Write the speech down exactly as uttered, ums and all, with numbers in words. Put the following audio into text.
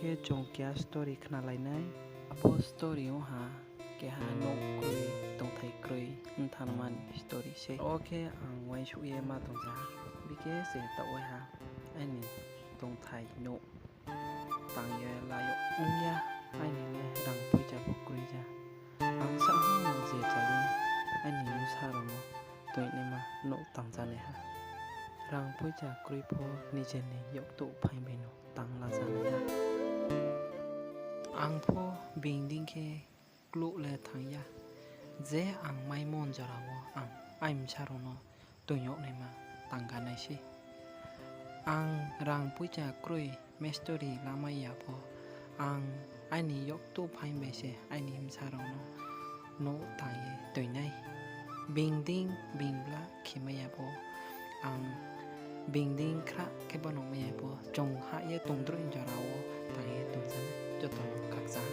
Khe chwng keha story khna lainai. Abo story wngkha keha nok kwrwi, tongthai kwrwi wng thanmani story se. O khe ang uansuk ye ma tongsa, bikhe se ta waiha aini tongthai nok tang ye laio wngya, aini le rang puisa bo kwrwi ya. Ang sakhno je chalo aini bwsa rokno tongnaima nok tangjanaiha. Rang puisa kwrwi pho nijeni yaktuk phainbaino tang lajanaiha. Ang pho bini khe kluh le thangya je ang mai mon jorao ang aimsa rokno tongnaima tangganai se. Ang rang puisa kwrwi mestori lamai ya pho, ang aini yaktuk phainbai se aini bwsa rokno nok tang ye tongnai. Bini bini bwla khimai ya pho, ang bini khra khe bono maya pho, chwng ha ye tongdroi jorao tang ye tongjanai jotono khaksa.